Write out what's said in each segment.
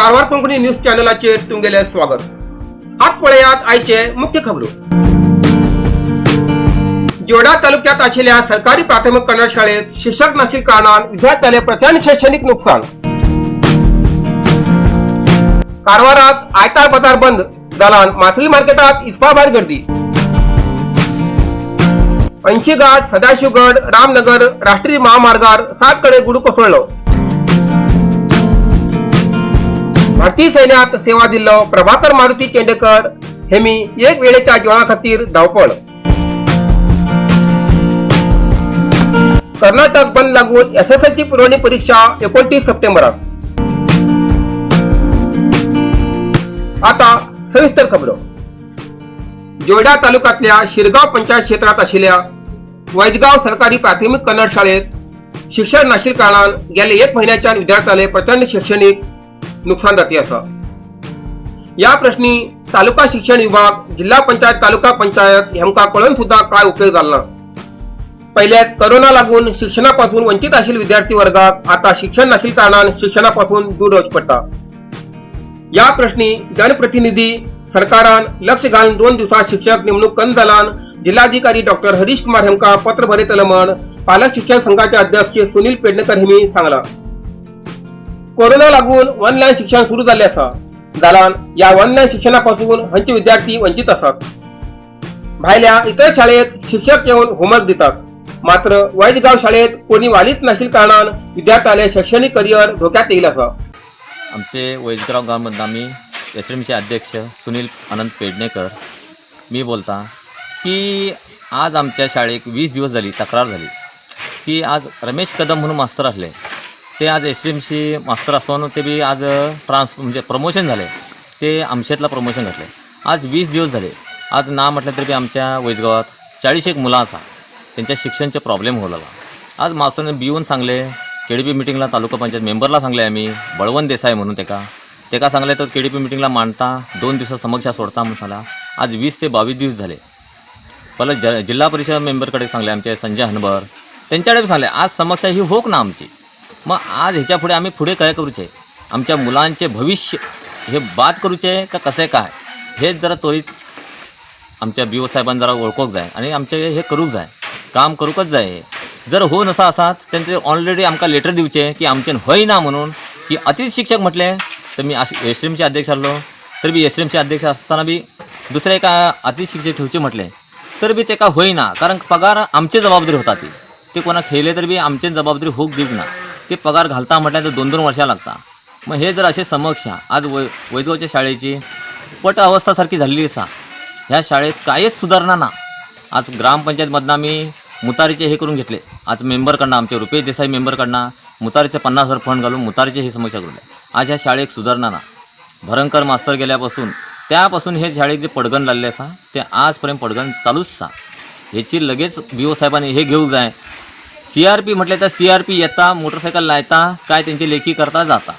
Karwar Konkani news चॅनलाचेर तुमगेलें स्वागत. आत पळयात आयचे मुख्य खबरो. जोडा तालुक्यात आशिल्ल्या सरकारी प्राथमिक कन्नड शाळेत शिक्षक नाशिल्ल्या कारणान विद्यार्थ्याले प्रचंड शैक्षणिक नुकसान. कारवारात आयतार बाजार बंद जाल्यान मासळी मार्केटात इस्पाभायर गर्दी. ऐंशी घाट सदाशिवगड रामनगर राष्ट्रीय महामार्गार 7 कडे गुडू कोसळलो. भारतीय सैन्यात सेवा दिल्लो प्रभाकर मारुती चेंडेकर हेमी एक वेळेच्या जीवना खातीर धांवपळ. कर्नाटक बंद लागून एसएसएलची पुरवणी परीक्षा 29 सप्टेंबराक. आता सविस्तर खबरो. जोयडा तालुक्यातल्या शिरगाव पंचायत क्षेत्रात आशिल्ल्या वैजगाव सरकारी प्राथमिक कन्नड शाळेत शिक्षण नाशिल्ल्या कारणान गेले एक महिन्याच्यान विद्यार्थ्याले प्रचंड शैक्षणिक नुकसान जाती आसा. या प्रश्नी तालुका शिक्षण विभाग, जिल्हा पंचायत, तालुका पंचायत हेमकां कळून सुद्धा काय उपयोग जाला ना. पहिल्याच करोना लागून शिक्षणापासून वंचित आशिल्ले विद्यार्थी वर्गाक आता शिक्षण नाशिल्ल्या कारणान शिक्षणापासून दूर वचचें पडटा. या प्रश्नी जनप्रतिनिधी सरकारान लक्ष घालून 2 दिवसात शिक्षक नेमणूक कन्न जाल्यान जिल्हाधिकारी डॉक्टर हरीश कुमार हेमकां पत्र बरयतले म्हण पालक शिक्षण संघाचे अध्यक्ष सुनील पेडणेकर हेमी सांगला. कोरोना लागून ऑनलायन शिक्षण सुरू जाल्लें आसा जाल्यान ह्या ऑनलायन शिक्षणापासून हंचे विद्यार्थी वंचित आसात. भायल्या इतर शाळेत शिक्षक येवन होमवर्क दितात, मात्र वैजगाव शाळेत कोणी वालीच नाशिल्ल्या कारणान विद्यार्थ्याले शैक्षणिक करिअर धोक्यात येईल आसा. आमचे वैजगाव गांवमधनं आम्ही एस एमचे अध्यक्ष सुनील अनंत पेडणेकर मी बोलता की आज आमच्या शाळेक 20 दिवस झाली तक्रार झाली की आज रमेश कदम म्हणून मास्तर असले, ते आज एस एम सी मास्तर असून ते बी आज ट्रान्स म्हणजे प्रमोशन झाले, ते आमशेतला प्रमोशन घातले. आज 20 दिवस झाले. आज ना म्हटलं तरी बी आमच्या वैजगावात 40 एक मुलं आसा, त्यांच्या शिक्षणचे प्रॉब्लेम होऊ लागला. आज मास्तरांनी बिवन सांगले के डी पी मिटिंगला, तालुका पंचायत मेंबरला सांगले आम्ही, बळवंत देसाई म्हणून तेका तेका सांगले तर के डी पी मिटिंगला मांडता, 2 दिवसात समस्या सोडता म्हणून सांगला. आज 20 ते 22 दिवस झाले. परत जिल्हा परिषद मेंबरकडे सांगले, आमचे संजय हनबर त्यांच्याकडे बी सांगले. आज समस्या ही होक ना आमची. मग आज ह्याच्या पुढे आम्ही पुढे काय करूचे? आमच्या मुलांचे भविष्य हे बाद करूचे का कसे काय, हेच जरा त्वरित आमच्या बी ओ साहेबांना जरा ओळखूक जाय आणि आमचे हे करूक जाय, काम करूकच जाय. हे जर हो नसा आसात तेंचे ऑलरेडी आमकां लेटर दिवचे की आमच्यान होयना म्हणून. की अतिथी शिक्षक म्हटले तर मी एस एमचे अध्यक्ष आसलो तर बी एस एमचे अध्यक्ष आसतना बी दुसरे एका अतिथी शिक्षक ठेवचे म्हटले तर बी तेका होयना, कारण पगार आमची जबाबदारी होता. ती ते कोणाक ठेयले तर बी आमचे जबाबदारी होऊक दिवंक ना. ते पगार घालता म्हटल्यार तर 2-2 वर्षां लागता. मग हे जर असे समस्या आज वैजगावच्या शाळेची पट अवस्था सारखी झालेली आसा. ह्या शाळेत कांयच सुधारणा ना. आज ग्रामपंचायतमधनं आम्ही मुतारीचे हे करून घेतले. आज मेंबरकडनं, आमचे रुपेश देसाई मेंबरकडनं मुतारीचे 50,000 फंड घालून मुतारीचे ही समस्या करून. आज ह्या शाळेक सुधारणा ना. भरंकर मास्तर गेल्यापासून त्यापासून हे शाळेक जे पडगण लागले आसा ते आजपर्यंत पडगण चालूच आसा. हेची लगेच बी ओ साहेबांनी हे घेवंक जाय. सी आर पी म्हटलें तर सी आर पी येता, मोटरसायकल लायता, काय तेंची लेखी करता जाता.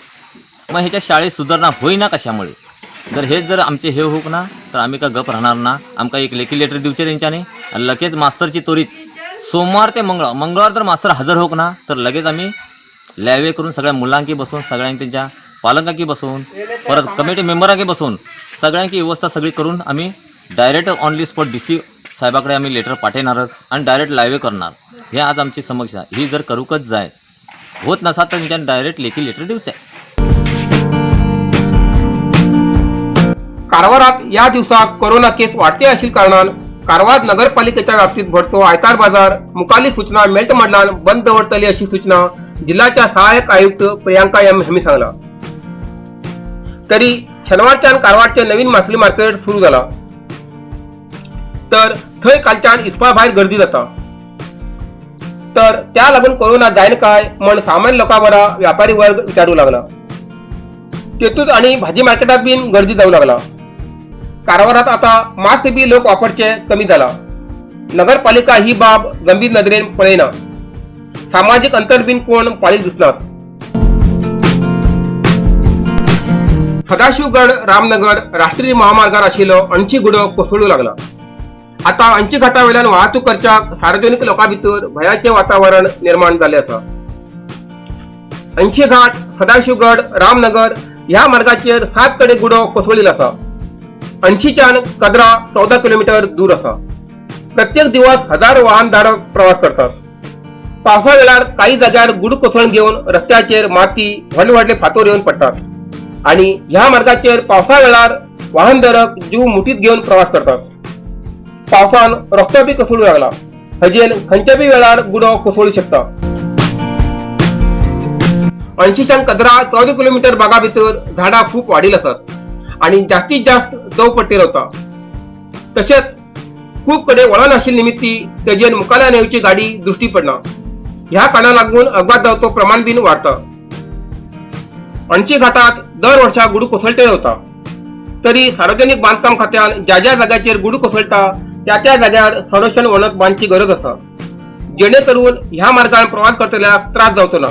मग ह्याच्या शाळेत सुधारणा होईना कशामुळे? जर हेच जर आमचे हे होऊक ना तर आम्ही का गप राहणार ना. आमकां एक लेखी लेटर दिवचे तेंच्यांनी आणि लगेच मास्तरची त्वरित सोमवार ते मंगळवार, मंगळवार जर मास्तर हजर होऊक ना तर लगेच आम्ही लॅवे करून सगळ्या मुलांकी बसून, सगळ्यांनी त्यांच्या पालकांकी बसून, परत कमिटी मेंबरांकी बसून, सगळ्यांकी व्यवस्था सगळी करून आम्ही direct only spot D C साहेबाकडे आम्ही लेटर पाठवणारच आणि डायरेक्ट लायवे करणार. हे आज आमची समस्या ही जर करूकच जाय, होत नसा तर त्यांच्यानी डायरेक्ट लेखी लेटर दिवचं आहे. कारवारात या दिवसात कोरोना केस वाढते आशिल्ल्या कारणान कारवार नगरपालिकेच्या व्याप्तीत भरतो आयतार बाजार मुकाली सूचना मेळट म्हणल्यान बंद दवरतली अशी सूचना जिल्ह्याच्या सहाय्यक आयुक्त प्रियांका एम हेमी सांगला. तरी शनिवारच्यान कारवारचे नवीन मासळी मार्केट सुरू झाला तर थंय कालच्यान इस्पा भायर गर्दी जाता, तर त्या लागून कोरोना जायन काय म्हण सामान्य लोकां बरा व्यापारी वर्ग विचारू लागला. तेतूच आणि भाजी मार्केटात बीन गर्दी जाऊ लागला. कारवारात आता मास्क बी लोक वापरचे कमी जाला. नगरपालिका ही बाब गंभीर नदरेन पळयना. सामाजिक अंतर बीन कोण पाळीत दिसनात. सदाशिवगड रामनगर राष्ट्रीय महामार्गार आशिल्लो अणची गुडो कोसळू लागला. आता अंची घाटावेल्यान वाहतूक करच्याक सार्वजनिक लोकां भितर भयाचे वातावरण निर्माण जालें आसा. अंशी घाट, सदाशिवगड, रामनगर ह्या मार्गाचेर 7 कडेन गुडो कोसळील आसा. अंशीच्यान कदरा 14 किलोमीटर दूर आसा. प्रत्येक दिवस हजारो वाहनधारक प्रवास करतात. पावसा वेळार काही जाग्यार गुड कोसळून घेवन रस्त्याचेर माती व्हडले व्हडले फातोर येवन पडटात आणि ह्या मार्गाचेर पावसा वेळार वाहनधारक जीव मुठीत घेवन प्रवास करतात. पावसान रस्तो बी कोसळू लागला. हजेन खंयच्या बी वेळार गुडो कोसळू शकता. अंशीच्यान कदरा 14 किलोमीटर भागा भितर झाडां खूप वाडील आसात आणि जास्तीत जास्त दव पट्टी रावता. तशेंच खूप कडेन वळण आशिल्ले निमित्ती तेजेर मुखाल्यान येवची गाडी दृष्टी पडना. ह्या कारणाक लागून अपघात जावचो प्रमाण बीन वाडता. अंशी घाटात दर वर्सा गुडू कोसळटे रावता. तरी सार्वजनिक बांदकाम खात्यान ज्या ज्या जाग्याचेर गुडू कोसळटा त्या त्या जाग्यार संरक्षण वणत बांदची गरज आसा, जेणे करून ह्या मार्गान प्रवास करतल्याक त्रास जावचो ना.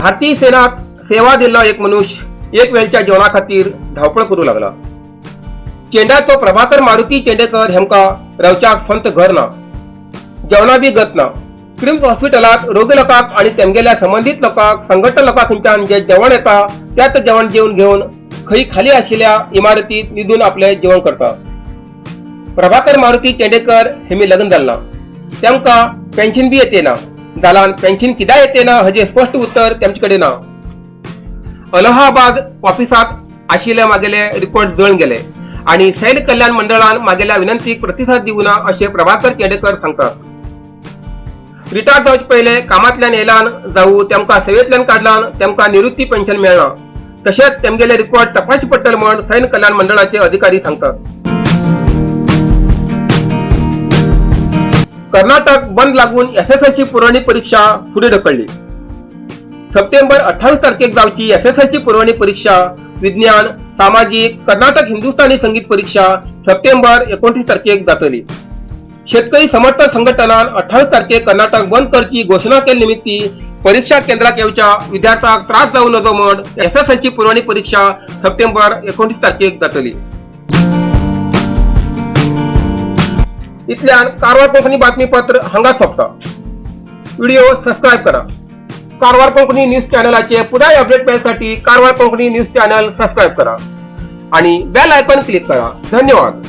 भारतीय सेनात सेवा दिल्लो एक मनुष्य एक वेळच्या जेवणा खातीर धांवपळ करूं लागला. चेंडाचो प्रभाकर मारुती चेंडेकर हेमकां रावच्याक संत घर ना, जेवणा बी गत ना. क्रिम्स हॉस्पिटलात रोगी लोकांक आणि तेमगेल्या संबंदीत लोकांक संघटना लोकां खंयच्यान जे जेवण येता त्यात जेवण जेवन घेवन खंय खाली आशिल्ल्या इमारतीत न्हिदून आपले जेवण करता. प्रभाकर मारुती चेंडेकर हेमी लग्न जाल्ला. तेमकां पेन्शन बी येते ना. जालान पेन्शन कित्याक येते ना हाजें स्पश्ट उत्तर तेमचे कडेन ना. अलाहाबाद ऑफिसात आशिल्ले मागेले रिपोर्ट जळून गेले आणि सैन्य कल्याण मंडळान मागेल्या विनंतीक प्रतिसाद दिवना अशें प्रभाकर चेंडेकर सांगतात. रिटायर जावचे पयले कामांतल्यान येयल्यान जावं तेमकां सेवेंतल्यान काडल्यान तेमकां निवृत्ती पेन्शन मेळना. तशेंच तेमगेले रिपोर्ट तपासचे पडटले म्हण सैन्य कल्याण मंडळाचे अधिकारी सांगतात. कर्नाटक बंद लागून एसएसएलसी पुरवणी परीक्षा फुडें ढकलली. सप्टेंबर 28 तारखेक जावची एसएसएलसी पुरवणी परीक्षा विज्ञान सामाजिक कर्नाटक हिंदुस्थानी संगीत परीक्षा सप्टेंबर 29 तारखेक जातली. शेतकरी समर्थक संघटनान 28 तारखेक कर्नाटक बंद करची घोशणा केल्ले निमित्ती परीक्षा केंद्राक येवच्या विद्यार्थ्यांक त्रास जावं नजो म्हण एसएसएलसी पुरवणी परीक्षा सप्टेंबर 29 तारखेक जातली. इतल्यान कारवार कोंकणी बातमीपत्र हांगा सोंपता. व्हिडिओ सबस्क्राईब करा. कारवार कोंकणी न्यूज चॅनलाचे पुराय update मेळसाठी Karwar Konkani news channel subscribe करा आणि बेल आयकॉन क्लिक करा. धन्यवाद.